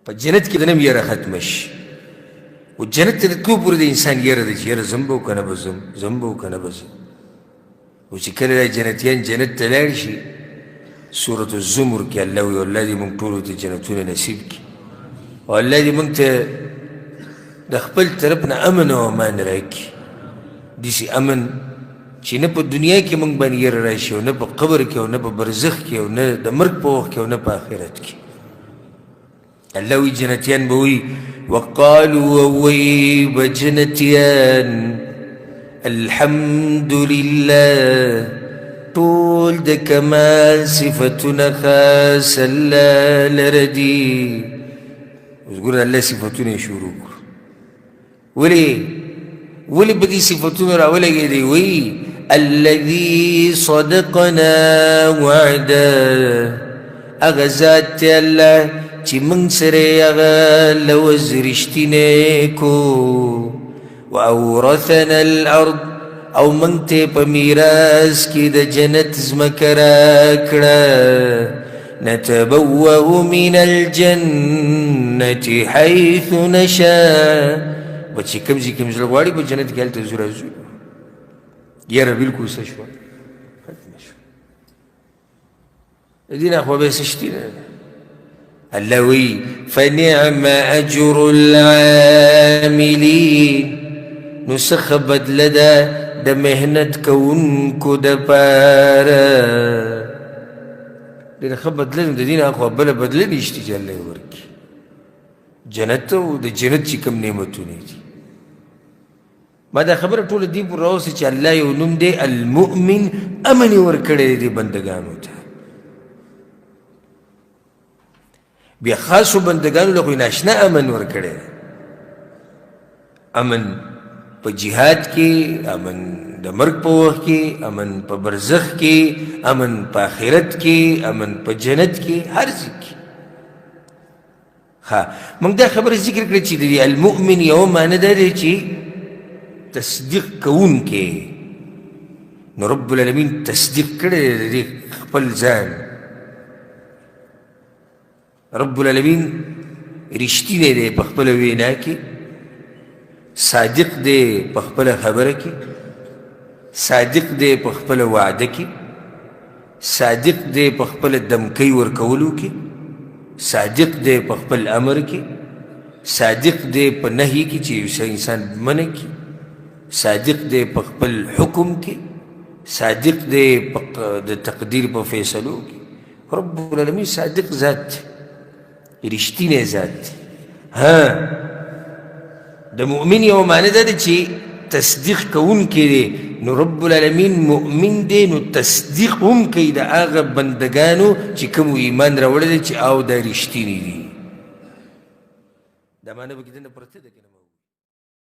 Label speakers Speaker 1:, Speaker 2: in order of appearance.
Speaker 1: په جنت کې د نم یره ختمه شي. او جنت ته د تلو پورې د انسان یره ده چې یره ځم به او که نه به ځم، ځم به او که نه به ځم. او چې کله دا جنتیان جنت ته لاړ شي، سورة الزمر کې الله وایي، الله دې موږ ټولو ته جنتونه نصیب کړي، او الله دې موږ ته د خپل طرف نه امن او امان راکړي، داسې امن چې نه په دنیا کې موږ باندې یره راشي، او نه په قبر کې، او نه په برزخ کې، او نه د مرګ په وخت کې، او نه په آخرت کې. الله وی جنتیان به وی، وقالو وی به جنتیان الحمد لله، ټول د کمال صفتونه خاص الله لره دي. اوس ګوره الله صفتونه یې شروع کړو. ولې ولې په دې صفتونو راولګېدی؟ وایي الذي صدقنا وعده، هغه ذات دی الله چې موږ سره یې هغه لوظ رښتینی کو، واورثنا الارض، او موږ ته په میراث کې د جنت ځمکه راکړه، نتبوأ من الجنة حيث نشاء. به چې کوم ځای کې مو زړه غواړي په جنت کې هلته ځو راځو. یاره بلکل څه شوه؟ ختمه شوه. د دې نه خو به څه شتي نه. الله وی فنعم اجر العاملین، نو څه ښه بدله ده د محنت کوونکو دپاره. ډېره ښه بدله ده، د دې نه اخوا بله بدله نشته چې الله یې ورکړي. جنت او د جنت چې کوم نعمتونه دي. ما دا خبره ټوله دې پورې راوسته چې الله یو نوم دی المؤمن، امن یې ورکړی دی دې بندګانو ته. بیا خاصو بندګانو له خو یې ناشنا امن ورکړی دی. امن په جهاد کې، امن د مرګ په وخت کې، امن په برزخ کې، امن په آخرت کې، امن په جنت کې، هر ځای کې. ښه، موږ دا خبره ذکر کړه چې د المؤمن یوه معنی دا دی چې تصدیق کوونکی. نو رب العالمین تصدیق کړی دی د دې خپل ځان. رب العالمین رښتینی دی په خپله وینا کې، صادق دی په خپله خبره کې، صادق دی په خپله وعده کې، صادق دی په خپله دمکۍ ورکولو کې، صادق دی په خپل امر کې، صادق دی په نهي کې چې یو انسان منع کړي، صادق دی په خپل حکم کې، صادق دی په د تقدیر په فیصلو کې. رب العالمین صادق ذات دی، رښتینی ذات دی. ها، د مؤمن یو معنی دا ده چې تصدیق کوونکی دی. نو رب العالمین مؤمن دی، نو تصدیق هم کوي د هغه بندګانو چې کوم ایمان راوړی دی چې او دا رښتیني دي. دا معنی به کې دننه پرته ده که نه؟